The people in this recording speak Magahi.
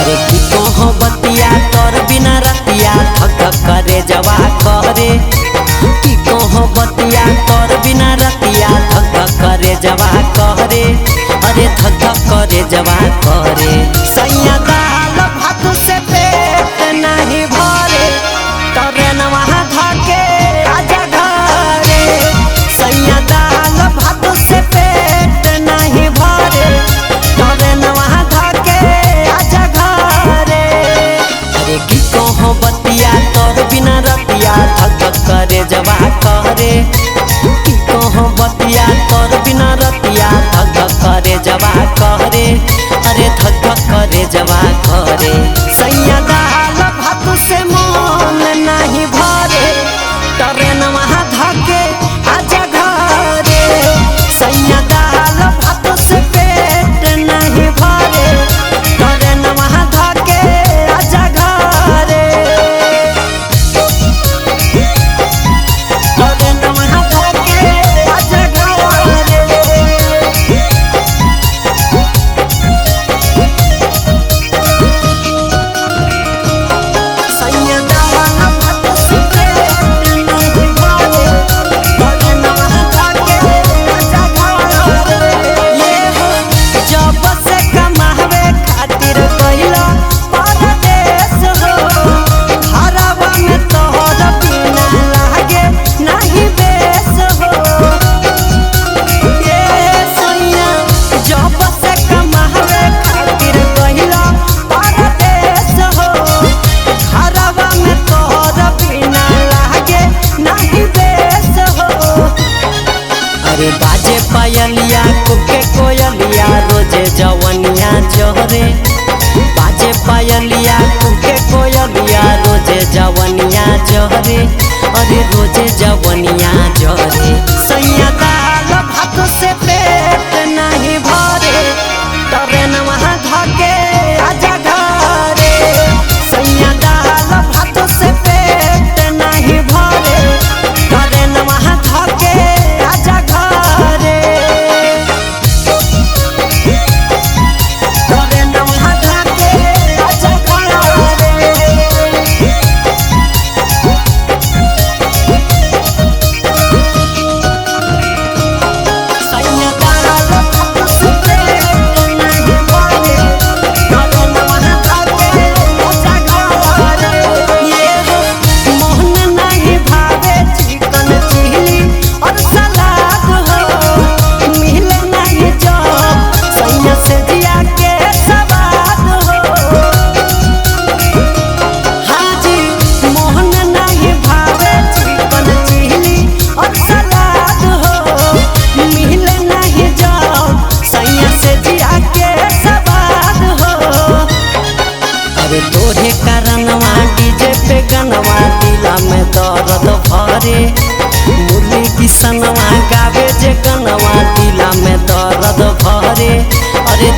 अरे की कहो बतिया तोर बिना रतिया थक थक करे जवा करे। की कहो बतिया तोर बिना रतिया थक थक करे जवा करे। अरे थक थक करे जवा करे। सैया दाल भात से पेट नहीं भरे तोरे नवा धके आजा घरे। सैया दाल भात से पेट नहीं भरे तोरे नवा धके आजा घरे। अरे की कहो बतिया तोर बिना रतिया थक थक करे जवा करे। की कहो बतिया तोर बिना रतिया थक थक करे जवा करे। अरे थक थक करे जवा करे। सैया दाल भात से मन नहीं भरे तोरे नवा धके आजा घरे। सैया दाल भात से पेट नहीं भरे तोरे नवा धके आजा घरे। तोरे नवा धके आजा घरे। सैया दाल भात से पेट नहीं भरे तोरे नवा धके आजा घरे। ये हो जब से कमावे खातिर कइला परदेस हो, घरवा में तोहर बिना लागे नहीं बेस हो। ये सैया जब से कमावे खातिर कइला परदेस हो, घरवा में तोहर बिना लागे नहीं बेस हो। अरे बाजे पायलिया कुके कोयलिया रोजे जवनिया जहरे। बाजे पायलिया कुके कोयलिया रोजे जवनिया जहरे। अरे रोजे जवनिया जहरे। सैया दाल भात से पेट नहीं भरे तोरे नवा धके आजा घरे। सैया दाल भात से पेट नहीं भरे तोरे नवा धके आजा घरे। तोरे नवा धके आजा घरे। सैया दाल भात से पेट नहीं भरे तोरे नवा धके आजा घरे। ये हो मोहन नहीं भावे चिकन चिली और सलाद हो, मिले नहीं जब सैया से जिया के सवाद हो। हाँ जी मोहन नहीं भावे चिकन चिली और सलाद हो, मिले नहीं जब सैया से जिया के सवाद हो। अरे तोरे कारणवा डीजे पे गनवा दिला में दर्द भरे। मुरली किसनवा गावे जे गनवा दिला में दर्द भरे। अरे